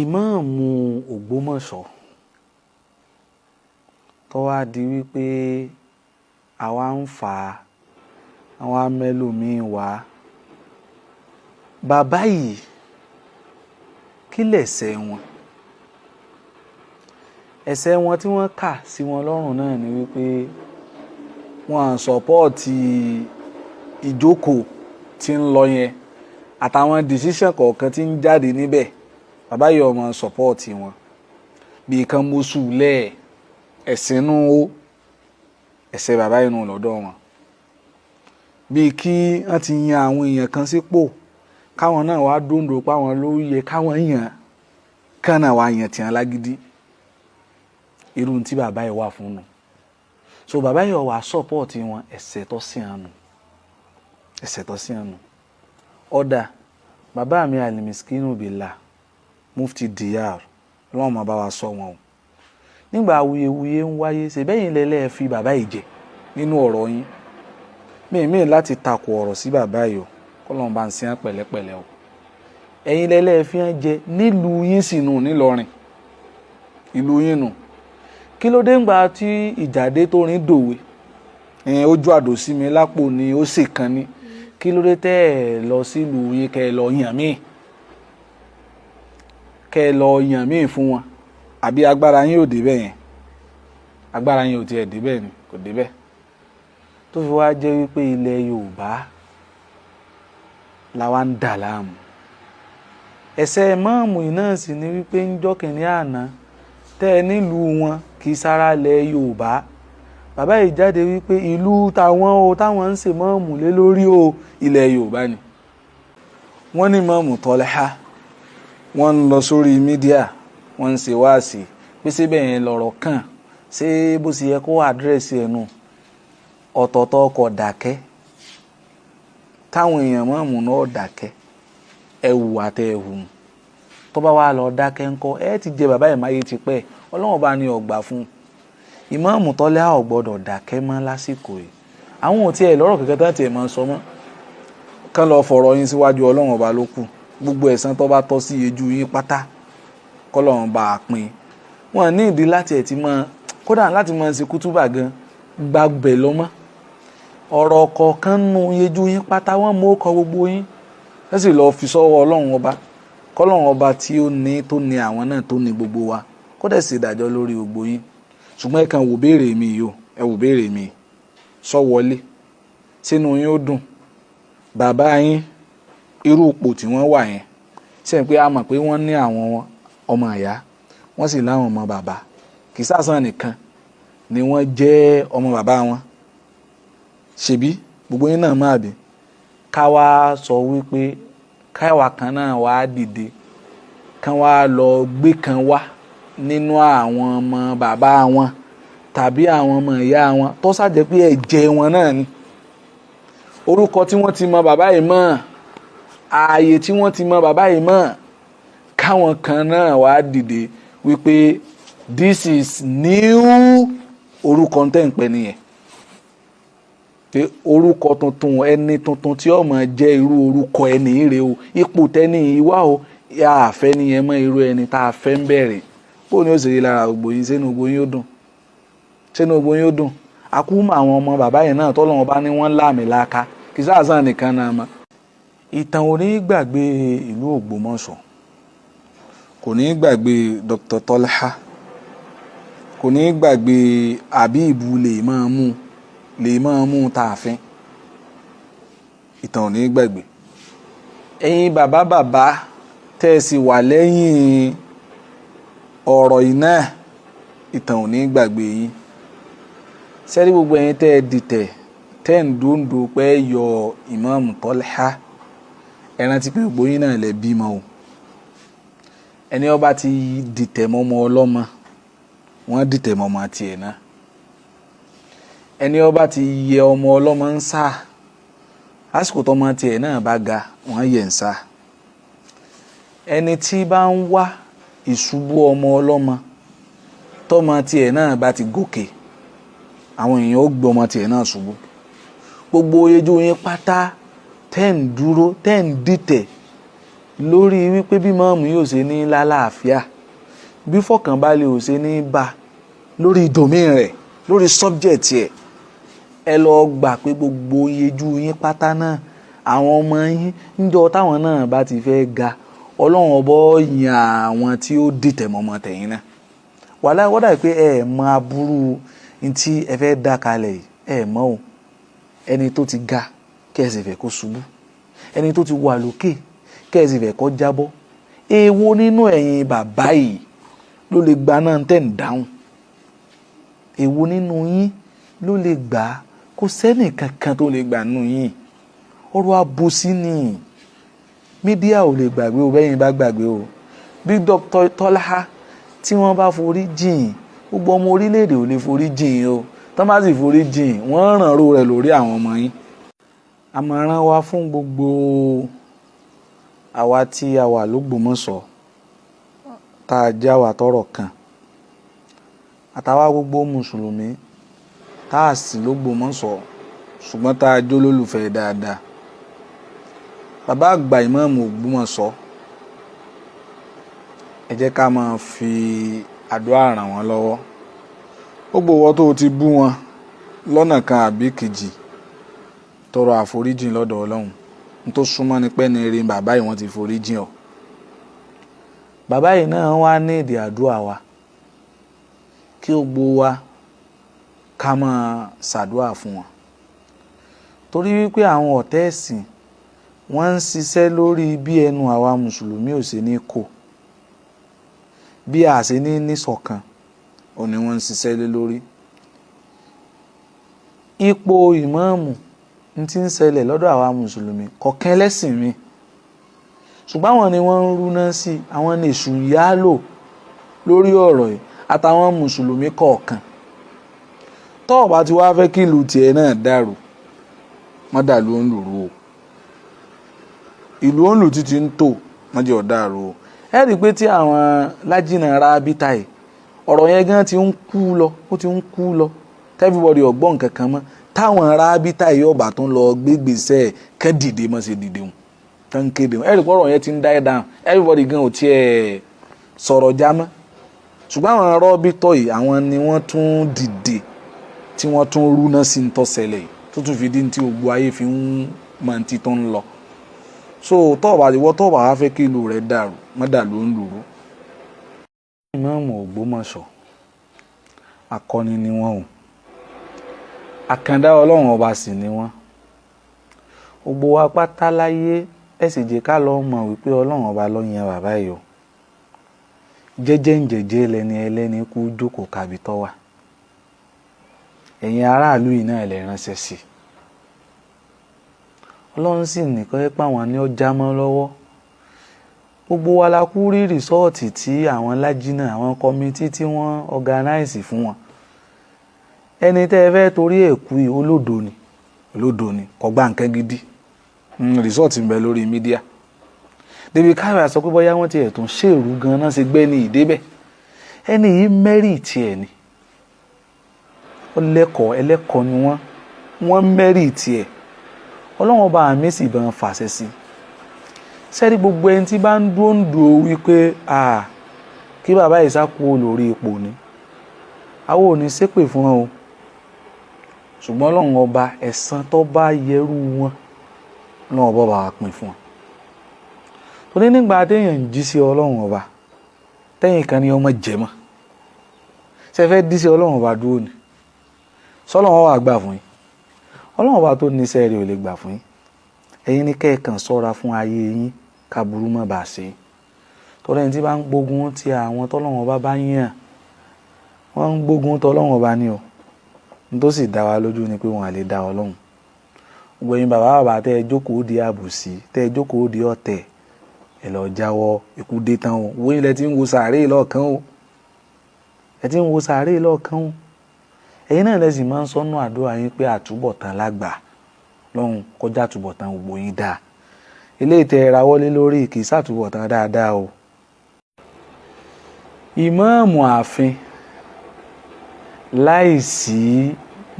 Ìmáàmù Ògbómọ̀ṣọ́ tó wá di wípé àwa ń fà á, àwa mẹ́lòmíì wá. Bàbá yìí, kí lẹ̀ṣẹ̀ wọn? Ẹ̀ṣẹ̀ wọn tí wọ́n kà sí wọn lọ́rùn náà ni wípé wọ́n support ìjókòó tí ń lọ yẹn àtàwọn decision kọ̀ọ̀kan tí ń jáde níbẹ̀. Bàbá yìí ọmọ support wọn bí kan mọ́sù lẹ́ẹ̀ ẹ̀sìn nù ó, ẹ̀ṣẹ̀ bàbá yìí nù lọ́dọ̀ wọn, bíi kí wọ́n ti yan àwọn èèyàn kan sípò, káwọn náà wá dóńdó páwọn ló yẹ káwọn yàn, kán náà wá yàn tìǹ lágídí. Irú tí bàbá yìí wà fún nù. So bàbá yìí wà support wọn, ẹ̀ṣẹ̀ tó sí àánú, ẹ̀ṣẹ̀ tó sí àánú. Ọ̀dà bàbá mi Alimiskinu Billah, Mufti Diyar, ọlọ́run máa bá wa sọ wọn o. Nígbà awuyewuye ń wáyé, ṣèbẹ́yìn lẹ́lẹ́ fi bàbá yìí jẹ nínú ọ̀rọ̀ yín. Mímí láti takò ọ̀rọ̀ sí bàbá yìí o, kọ́lọ́n bá ń sin án pẹ̀lẹ́pẹ̀lẹ́ o. Ẹ̀yin lẹ́lẹ́ fi hàn jẹ nílùú yín sì nù nílọrin, ìlú yín nù. Kí ló dé ń gba tí ìjàdé tó rin dòwe ẹ̀ẹ́n ojú àdó sí mi lápò ni ó sì kan ní? Kí ló dé tẹ́ ẹ̀ lọ sílùú yín, kẹ́ ẹ lọ yàn míì, kẹ́ ẹ lọ yàn míì fún wọn? Àbí agbára yín ò débẹ̀ yẹn? Agbára yín ò tiẹ̀ débẹ̀ ni, kò débẹ̀ tó fi wá jẹ́ wípé ilẹ̀ Yorùbá làwa ń dà láàmú. Ẹ̀ṣẹ̀ ìmáàmù yìí náà sì ni wípé ń jọ́ kìnínní àná tẹ́ ẹ nílùú wọn kì í sára ilẹ̀ Yorùbá. Bàbá yìí jáde wípé ìlú táwọn o, táwọn ń ṣe mọ́ọ̀mù lé lórí o, ilẹ̀ Yorùbá ni. Wọ́n ní Ìmáàmù Tọ́lẹ́há, wọ́n ń lọ sórí media, wọ́n ń ṣe wáàsí pé síbẹ̀ yẹn lọ̀rọ̀ kàn ṣé bó ṣe yẹ kó address ẹ̀ nù. Ọ̀tọ̀ọ̀tọ̀ ọkọ̀ dákẹ́, táwọn èèyàn mọ́ọ̀mù náà dákẹ́, ẹ̀wù àtẹ ẹ̀wù tó bá wà lọ dákẹ́ ńkọ́? Ẹ ti jẹ bàbá ẹ̀ máyé ti pẹ́. Ọlọ́run bá ní ọgbà fún un. Ìmáàmù Tọ́lẹ́há ò gbọ́dọ̀ dákẹ́ mọ́ lásìkò yìí. Àwọn ò tiẹ̀ lọ́rọ̀ kẹ̀kẹ́ tán tiẹ̀ máa ń sọ mọ́. Kán lọ fọ̀rọ̀ yín síwájú Ọlọ́run ọba ló kù. Gbogbo ẹ̀san tó bá tọ́ sí ojú yín pátá, kọ́lọ́run bá a pín. Wọn ní ìdí láti ẹ̀ ti máa, kódà láti máa ṣe kútúbà gan gbàgbẹ́ lọ́mọ́. Ọ̀rọ̀ kọ̀ọ̀kan nù yejú yín pátá, wọ́n mú ọkọ̀ gbogbo yín, ẹ sì lọ́ọ́ fi sọ́wọ́ Ọlọ́run ọba, kọ́lọ́run ọba tí ó ní, tó ní àwọn náà, tó ní gbogbo wa, kó dẹ̀ sì dájọ́ lórí gbogbo yín. Ṣùgbọ́n ẹ kàn wò béèrè mi yìí o, ẹ wò béèrè mi sọ wọlé sínú yín, ó dùn. Bàbá yín, irú ipò tí wọ́n wà yẹn, ṣe pé a mọ̀ pé wọ́n ní àwọn ọmọ ìyá, wọ́n sì láwọn ọmọ bàbá. Kì í sàsàn nìkan ni wọ́n jẹ́ ọmọ bàbá wọn. Ṣebí gbogbo yín náà máa bí ká wá sọ wípé káwa kan náà wá dìde, kán wá lọ gbé kan wá nínú àwọn ọmọ bàbá wọn tàbí àwọn ọmọ ìyá wọn, tó ṣàjẹ́ pé ẹ̀jẹ̀ wọn náà ni, orúkọ tí wọ́n ti mọ bàbá yìí mọ́, ààyè tí wọ́n ti mọ bàbá yìí mọ́, káwọn kan náà wá dìde wípé this is new orúkọ tẹ́ ń pẹ́ nìyẹn, pé orúkọ tuntun, ẹni tuntun tí ó máa jẹ́ irú orúkọ ẹni rè o, ipò tẹ́ni ìwá o, àfẹ́ nìyẹn mọ́, irú ẹni tá a fẹ́ ń bẹ̀rẹ̀. Bó ni ó sì rí lára gbogbo yín? Sínú gbogbo yín ó dùn, sínú gbogbo yín ó dùn. Àkúmọ̀ àwọn ọmọ bàbá yẹn náà tọ́lọ́wọ́n bá ní wọ́n láàmì láaka, kì í sáàsán nìkan náà mọ́. Ìtàn ò ní gbàgbé ìlú Ògbómọ̀ṣọ́, kò ní gbàgbé Dr. Tọ́lá, kò ní gbàgbé Àbíìbù lè máa mú tààfin. Ìtàn ò ní gbàgbé ẹ̀yin bàbá bàbá tẹ́ ẹ sì wà lẹ́yìn ọ̀rọ̀ yìí náà. Ìtàn ò ní gbàgbé yín. Sẹ́rí gbogbo ẹ̀yin tẹ́ ẹ dìtẹ̀, tẹ́ ẹ̀ ń dòńdò pé yọ Ìmáàmù Tọ́lá, ẹ rántí pé gbogbo yín náà lẹ bímọ o. Ẹni ó bá ti dìtẹ̀ mọ́mọ́ ọlọ́mọ, wọ́n dìtẹ̀ mọ́mọ́ tiẹ̀ náà. Ẹni ó bá ti yẹ ọmọ ọlọ́mọ ń sá, lásìkò tọmọ tiẹ̀ náà bá ga, wọ́n yẹ̀ ń sá. Ẹni tí bá ń wá ìṣubú ọmọ ọlọ́mọ, tọmọ tiẹ̀ náà bá ti gòkè, àwọn èèyàn ó gbé ọmọ tiẹ̀ náà ṣubú. Gbogbo ojú yín pátá tẹ́ ń dúró, tẹ́ ń dìtẹ̀. Lórí wípé bí mọ́ọ̀mù yóò ṣe ní lálàáfíà, bí fọkànbalẹ̀ ò ṣe ní bá lórí domain rẹ̀, lórí subject ẹ̀, ẹ lọ gbà pé gbogbo iyejú yín pátá náà, àwọn ọmọ yín, níjọ́ táwọn náà bá ti fẹ́ ga, Ọlọ́run ọbọ̀ yan àwọn tí ó dìtẹ̀ mọ́mọ́ tẹ̀yìn náà. Wàhálà wọ́n dà pé ẹ mọ aburú tí ẹ fẹ́ dá kalẹ̀ yìí, ẹ mọ̀ o. Ẹni tó ti ga, kẹ́ ẹ sì fẹ́ kó ṣubú. Ẹni tó ti wà lókè, kẹ́ ẹ sì fẹ́ kó jábọ́. Èwo nínú ẹ̀yin bàbá yìí ló lè gba náà tẹ̀ ń dáhùn? Èwo nínú yín ló lè gbà á? Kò sẹ́nì kankan tó lè gbà nínú yín. Ọ̀rọ̀ àbòsí ni. Media ò lè gbàgbé o. Bẹ́yìn bá gbàgbé o, bí Dr. Tọ́lá tí wọ́n bá forí jìn, gbogbo ọmọ orílẹ̀-èdè ò lè forí jìn o. Tọ́ bá sì forí jìn, wọ́n ràn ró rẹ̀ lórí àwọn ọmọ yín. Àmọ̀ràn wa fún gbogbo àwa tí a wà lÓgbómọ̀ṣọ́, tá a já wa tọ́rọ̀ kàn, àtàwa gbogbo mùsùlùmí tá a sì lÓgbómọ̀ṣọ́ ṣùgbọ́n tá a jó lólùfẹ́ dáadáa, bàbá àgbà ìmáàmù Ògbómọ̀ṣọ́, ẹ jẹ́ ká máa fi àdúrà ràn wọ́n lọ́wọ́. Gbogbo ìwọ tó o ti bú wọn lọ́nà kan àbí kejì, tọrọ àforíjìn lọ́dọ̀ Ọlọ́run. N tó súnmọ́ ni pẹ́ ní eré bàbá yìí, wọ́n ti foríjìn ọ́. Bàbá yìí náà wá ní èdè àdúrà wa, kí ó gbó wa ká máa ṣàdúrà fún wọn, torí wípé àwọn ọ̀tá ẹ̀sìn, wọ́n ń ṣiṣẹ́ lórí bí ẹnu àwa mùsùlùmí ò ṣe ní kò, bí a ṣe ní níṣọ̀kan, ò ní wọ́n ń ṣiṣẹ́ lé lórí. Ipò ìmáàmù ń ti ń ṣẹlẹ̀ lọ́dọ̀ àwa mùsùlùmí kọ̀ọ̀kan ẹlẹ́sìn mi, ṣùgbọ́n àwọn ni wọ́n ń rúná sí, àwọn ní èṣù yálò lórí ọ̀rọ̀ yìí àtàwọn mùsùlùmí kọ̀ọ̀kan. Tọ́ ọ bá ti wá fẹ́ kí ìlú tiẹ̀ náà dàrú, wọ́n dàlú ó ń lùrú o. Ìlú ó ń lù títí ń tò, wọ́n jẹ́ ọ̀dàrú o. Ẹ rí i pé tí àwọn lájìnà rábítà yìí, ọ̀rọ̀ yẹn gan ti ń kú lọ, ó ti ń kú lọ, everybody ọ̀gbọ́n nǹkan kan mọ́. Táwọn rábítà yìí ọba tó ń lọ gbégbèsè kẹ́ dìde mọ́ ṣe dìde wọn tó ń kéde wọn, ẹ rí i pé ọ̀rọ̀ yẹn ti ń die down. Everybody gan ò tiẹ̀ sọ̀rọ̀ já mọ́. Ṣùgbọ́n àwọn rọ́bítọ̀ yìí, àwọn ni wọ́n tún dìde tí wọ́n tún rúná sí ń tọ́sẹ̀lẹ̀ yìí, tó tún fi di ní tí gbogbo ayé fi ń mọ ti tó ń lọ. So tọ́ọ̀bà ìwọ tọ́ọ̀bà wá fẹ́ kí ìlú rẹ̀ dàrú, má dàlú ń lùrú. Ìmáàmù Ògbómọ̀ṣọ́, akọni ni wọ́n o. Àkàndá Ọlọ́run ọba sì ni wọ́n. Gbogbo wa pátá láyé, ẹ sì jẹ́ ká lọ mọ̀ wípé Ọlọ́run ọba ló yan bàbá yìí o. Jẹ́jẹ́ ń jẹ́jẹ́ lẹni ẹlẹ́ni kú jókòó kábi tọ́ wà. Ẹ̀yin aráàlú yìí náà lè ránṣẹ́ sí i. Ọlọ́run sì ní kọ́ ẹ́ pé àwọn ní ó já mọ́ lọ́wọ́. Gbogbo wa la kú rí result tí àwọn lájínà, àwọn committee tí wọ́n organize fún wọn. Ẹni tẹ́ ẹ fẹ́ torí ẹ̀ kú yìí, olódo ni, olódo ni, kò gba nǹkan gidi. Result ń bẹ lórí media débi káyọ̀ sọ pé bóyá wọ́n ti ẹ̀ tún ṣèrú gan-an ṣe gbé ní ìdébẹ̀. Ẹni yìí merit ẹ̀ ni. Ó lẹ́kọ̀ọ́, ẹlẹ́kọ̀ọ́ ni wọ́n. Wọ́n merit ẹ̀. Ọlọ́run ọba mi sì bá wọn fàṣẹ sí. Sẹ́rí gbogbo ẹni tí bá ń dúró ń dúró wípé kí bàbá yìí sá kú lórí ipò ni, àwọn ò ní ṣépè fún wọn o. Ṣùgbọ́n Ọlọ́run ọba, ẹ̀san tó bá yẹrú wọn, Ọlọ́run ọba bá wa pín fún wọn. Torí nígbà téèyàn ń jí sí Ọlọ́run ọba, tẹ́yìn kan ní ọmọ jẹ̀mọ́ ṣe fẹ́ dí sí Ọlọ́run ọba dúró ni, sọlọ́run wà gbà fún yín? Ọlọ́run ọba tó níṣẹ́ rẹ̀ ò lè gbà fún yín. Ẹ̀yin ní kẹ́ẹ̀kan sọ́ra fún ayé yín, kaburú má bàa ṣe. Torí ẹni tí bá ń gbógun ti àwọn tọ́lọ́run ọba bá yàn, wọ́n ń gbógun tọ́lọ́run ọba ní o. N tó sì dá wa lójú ni pé wọ́n á lè dá Ọlọ́run. Gbogbo ẹ̀yin bàbá bàbá tẹ́ ẹ jókòó di àbòsí, tẹ́ ẹ jókòó di ọ̀tẹ̀, ẹ lọ jáwọ́. Ikú dé tán o. Wo ilẹ̀ tí ń wo sàárè lọ́ọ̀kan o, ẹ ti ń wo sàárè lọ́ọ̀kan o. Ẹ̀yin náà lẹ sì máa ń sọnù àdúrà yín pé àtúbọ̀tán lágbà lọ́hùn kọjá, àtúbọ̀tán gbogbo yín dáa. Eléyìí tẹ́ ẹ rawọ́lé lórí kì í sàtúbọ̀tán dáadáa o. Ìmáàmù ààfin láìsí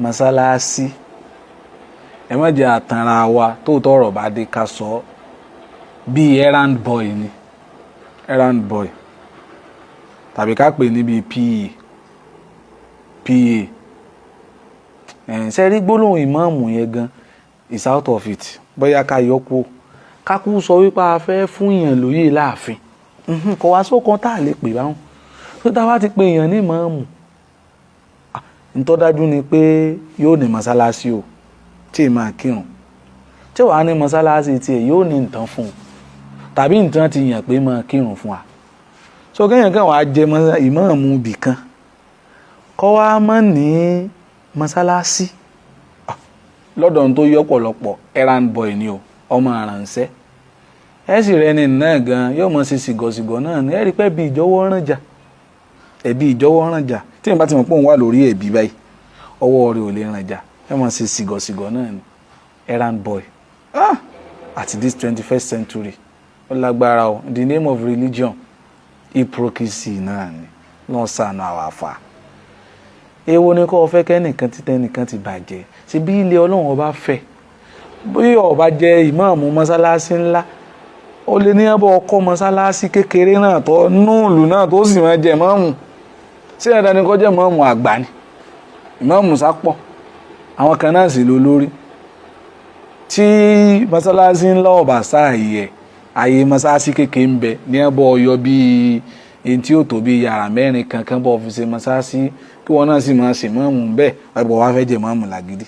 mọ́sálásí, ẹ má jẹ́ àtànra wa. Tóòtọ́ ọ̀rọ̀ bá dé, ká sọ ọ́. Bíi errand boy ni, errand boy, tàbí ká pè ní bíi PA. Ẹ̀ ṣe rí gbólóhùn ìmáàmù yẹn gan is out of it. Bóyá ká yọ kú, ká kú sọ wípé a fẹ́ fún yàn lóyè láàfin, kò wá sókan tá a lè pè báwọn tó tá a bá ti pè yàn ní ìmáàmù. Ntọ́ dájú ni pé yóò ní mọ́sálásí o tí ì máa kírun, tí wàá ní mọ́sálásí tiẹ̀, yóò ní nǹkan fún un tàbí nǹkan ti yàn pé máa kírun fún wa. So kéèyàn kan wàá jẹ ìmáàmù ibì kan, kọ́ wa mọ̀ ní mọ́sálásí lọ́dọ̀ tó yọ pọ̀lọpọ̀, errand boy ni o, ọmọ àrànṣẹ́. Ẹ sì rẹ ni náà gan yóò mọ̀ sí sìgọ̀sìgọ̀ náà ní. Ẹ rí pé bí ìjọwọ́ rànjà, ẹ̀bí ìjọwọ́ rànjà, tí èèyàn bá ti mọ̀ pé òun wà lórí ẹ̀bí báyìí, ọwọ́ rẹ̀ ò lè rànjà, ẹ mọ̀ sí sìgọ̀sìgọ̀ náà ni, errand boy. Ah, at this 21st century, ó lágbára o. In the name of religion, hypocrisy náà ni lọ́n sànù àwọn àfà. Èwo ni kò fẹ́ kẹ́nìkan títẹ́ nìkan ti bàjẹ́? Ṣe bí ilé Ọlọ́run Ọba fẹ́, bí ọba jẹ́ ìmáàmù mọ́sálásí ńlá, ó lè ní ẹbọ ọkọ mọ́sálásí kékeré náà tó núùlù náà tó sì máa jẹ ìmáàmù. Sí ẹ̀dá ni kó jẹ́ ìmáàmù àgbà ni? Ìmáàmù sápọ̀, àwọn kan náà sì ló lórí. Tí mọ́sálásí ńlá ọba sáàyè ẹ̀, àyè mọ́sálásí kékeré ń bẹ ní ẹbọ ọyọ bíi èyí tí ó tó bíi yàrá mẹ́rin kankan bọ́ fi ṣe mọ́sálásí, kí wọ́n náà sì máa ṣe ìmáàmù bẹ́ẹ̀. Ẹ̀bọ̀ wá fẹ́ jẹ ìmáàmù làgídí.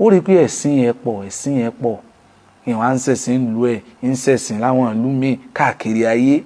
Ó rí i pé ẹ̀sìn yẹn pọ̀, ẹ̀sìn yẹn pọ̀. Ìwọ̀n à ń ṣẹ̀sìn ìlú ẹ̀, ń ṣẹ̀sìn láwọn ìlú míì káàkiri ayé.